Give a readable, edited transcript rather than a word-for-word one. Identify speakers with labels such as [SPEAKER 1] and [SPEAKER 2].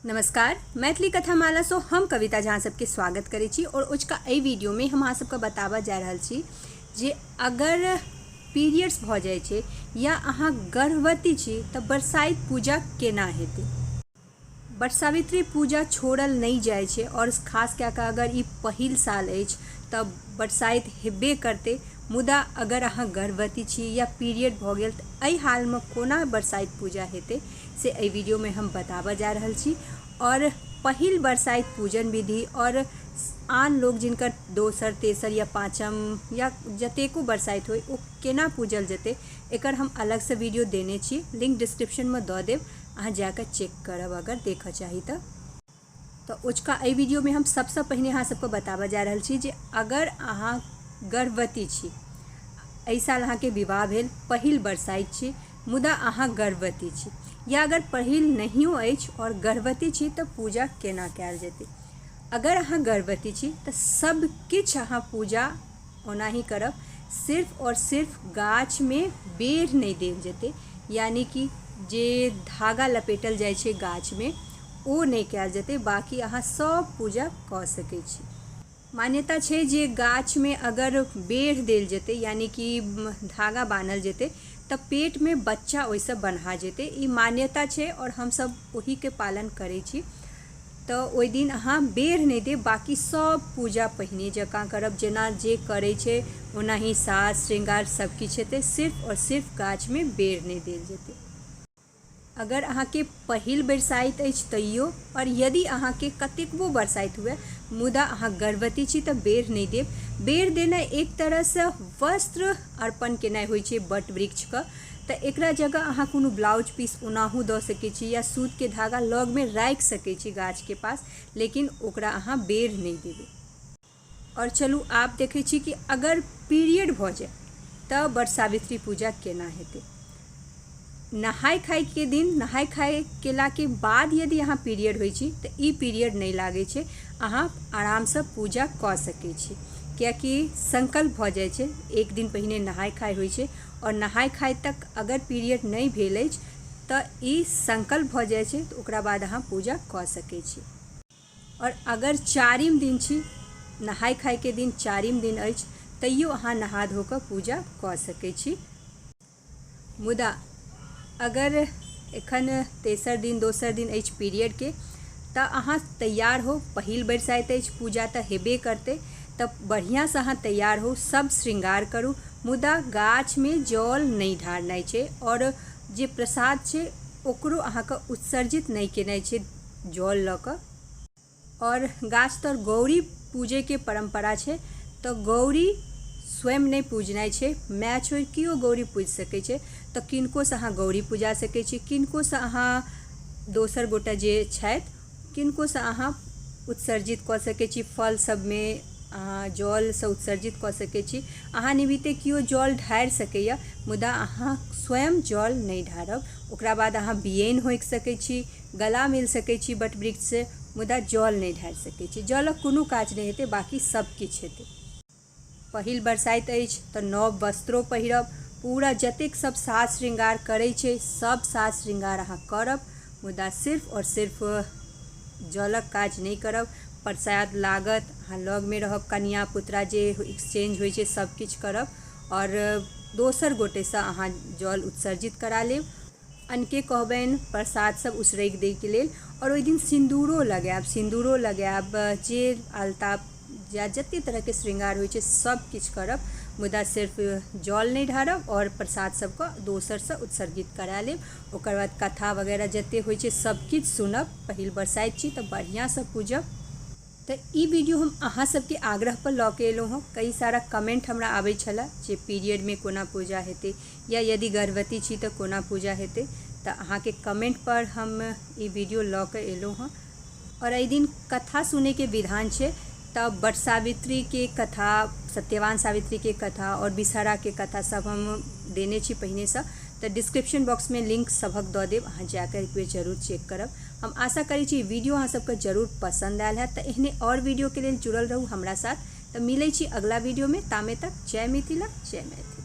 [SPEAKER 1] नमस्कार, मैथिली कथामाला सो हम कविता झा सबके स्वागत करै छी और ओजका एहि वीडियो में हम अहाँ सबके बताबऽ जा रहल छी जे अगर पीरियड्स भऽ जाइ छै या अहाँ गर्भवती छी तऽ बरसाइत पूजा केना हेतै। बटसावित्री पूजा छोड़ल नहि जाइ छै आओर खास कए कऽ अगर ई पहिल साल अछि तऽ बरसाइत हेबे करतै। मुदा अगर अहाँ गर्भवती छी या पीरियड भऽ गेल तऽ एहि हालमे कोना बरसाइत पूजा हेतै से एहि वीडियोमे हम बताबऽ जा रहल छी। आओर पहिल बरसाइत पूजन विधि आओर आन लोक जिनकर दोसर तेसर या पाँचम या जतेको बरसाइत होइ ओ केना पूजल जेतै एकर हम अलगसँ वीडियो देने छी, लिंक डिस्क्रिप्शनमे दऽ देब, अहाँ जाकऽ चेक करब अगर देखऽ चाही तऽ। तऽ ओजका एहि वीडियोमे हम सबसँ पहिने अहाँ सबके बताबऽ जा रहल छी जे अगर अहाँ गर्भवती छी, एहि साल अहाँके विवाह भेल, पहिल बरसाइत छी मुदा अहाँ गर्भवती छी, या अगर पहिल नहियो अछि आओर गर्भवती छी तऽ पूजा केना कयल जेतै। अगर अहाँ गर्भवती छी तऽ सब किछु अहाँ पूजा ओनाही करब, सिर्फ आओर सिर्फ गाछमे बेढ़ नहि देल जेतै, यानि कि जे धागा लपेटल जाइ छै गाछमे ओ नहि कयल जेतै, बाँकी अहाँ सब पूजा कऽ सकै छी। मान्यता छै जे गाछमे अगर बेढ़ देल जेतै यानि कि धागा बान्हल जेतै तऽ पेटमे बच्चा ओहिसँ बन्हा जेतै, ई मान्यता छै आओर हमसब ओहीके पालन करै छी। तऽ ओहि दिन अहाँ बेढ़ नहि देब, बाँकी सब पूजा पहिने जकाँ करब, जेना जे करै छै ओनाही साज श्रृंगार सब किछु हेतै, सिर्फ आओर सिर्फ गाछमे बेढ़ नहि देल जेतै। अगर अहाँके पहिल बरसाइत अछि तैयो, आओर यदि अहाँके कतेकबो बरसाइत हुए मुदा अहाँ गर्भवती छी तऽ बेढ़ नहि देब। बेढ़ देनाइ एक तरहसँ वस्त्र अर्पण केनाइ होइ छै बट वृक्षके, तऽ एकरा जगह अहाँ कोनो ब्लाउज पीस ओनाहु दऽ सकै छी या सूतके धागा लगमे राखि सकै छी गाछके पास, लेकिन ओकरा अहाँ बेढ़ नहि देबै। आओर चलू आब देखै छी कि अगर पीरियड भऽ जाय तऽ बट सावित्री पूजा केना हेतै। नहाय खायके दिन, नहाय खाय केलाके बाद यदि अहाँ पीरियड होइ छी तऽ ई पीरियड नहि लागै छै, अहाँ आरामसँ पूजा कऽ सकै छी, कियाकि संकल्प भऽ जाइ छै। एक दिन पहिने नहाय खाय होइ छै आओर नहाय खाय तक अगर पीरियड नहि भेल अछि तऽ ई संकल्प भऽ जाइ छै, तऽ ओकरा बाद अहाँ पूजा कऽ सकै छी। आओर अगर चारिम दिन छी, नहाय खायके दिन चारिम दिन अछि, तैयो अहाँ नहा धो कऽ पूजा कऽ सकै छी। मुदा अगर एखन तेसर दिन दोसर दिन अछि पीरियडके तऽ अहाँ तैयार होउ, पहिल बरसाइत अछि, पूजा तऽ हेबे करतै, तऽ बढ़िआँसँ अहाँ तैयार होउ, सब श्रृंगार करू, मुदा गाछमे जल नहि ढारनाइ छै आओर जे प्रसाद छै ओकरो अहाँके उत्सर्जित नहि केनाइ छै जल लऽ कऽ। आओर गाछ तर गौरी पूजैके परम्परा छै तऽ गौरी स्वयं नहि पूजनाइ छै, माय छोड़ि केओ गौरी पूजि सकै छै, तऽ किनकोसँ अहाँ गौरी पुजा सकै छी, किनकोसँ अहाँ दोसर गोटे जे छथि किनकोसँ अहाँ उत्सर्जित कऽ सकै छी, फल सबमे अहाँ जलसँ उत्सर्जित कऽ सकै छी। अहाँ निमित्ते केओ जल ढारि सकैए मुदा अहाँ स्वयं जल नहि ढारब। ओकरा बाद अहाँ बियैन होंकि सकै छी, गला मिल सकै छी बट वृक्षसँ, मुदा जल नहि ढारि सकै छी। जलक कोनो काज नहि हेतै, बाँकी सब किछु हेतै। पहिल बरसाइत अछि तऽ नव वस्त्रो पहिरब, पूरा जतेक सब साज श्रृंगार करै छै सब साज श्रृंगार अहाँ करब, मुदा सिर्फ आओर सिर्फ जलक काज नहि करब। प्रसाद लागत, अहाँ लगमे रहब, कनिया पुतरा जे एक्सचेंज होइ छै सब किछु करब आओर दोसर गोटेसँ अहाँ जल उत्सर्जित करा लेब। अनके कहबनि प्रसाद सब उसरगि दैके लेल। आओर ओहि दिन सिन्दूरो लगायब, सिन्दूरो लगायब, जे अलता या जते तरहके श्रृंगार होइ छै सब किछु करब, मुदा सिर्फ जल नहि ढारब आओर प्रसाद सबके दोसरसँ उत्सर्गित करा लेब। ओकर बाद कथा वगैरह जते होइ छै सब किछु सुनब। पहिल बरसाइत छी तऽ बढ़िआँसँ पूजब। तऽ ई वीडियो हम अहाँ सबके आग्रह पर लऽ के एलहुँ हँ। कई सारा कमेंट हमरा आबै छलए जे पीरियडमे कोना पूजा हेतै या यदि गर्भवती छी तऽ कोना पूजा हेतै, तऽ अहाँके कमेंट पर हम ई वीडियो लऽ के एलहुँ हँ। आओर एहि दिन कथा सुनैके विधान छै, तऽ बट सावित्रीके कथा, सत्यवान सावित्रीके कथा आओर विषहराके कथा सब हम देने छी पहिनेसँ, तऽ डिस्क्रिप्शन बॉक्समे लिंक सभक दऽ देब, अहाँ जाकऽ एक बेर जरूर चेक करब। हम आशा करै छी वीडियो अहाँ सबके जरूर पसन्द आयल हैत। तऽ एहने आओर वीडियोके लेल जुड़ल रहू हमरा साथ। तऽ मिलै छी अगला वीडियोमे, तामे तक जय मिथिला जय मैथिली।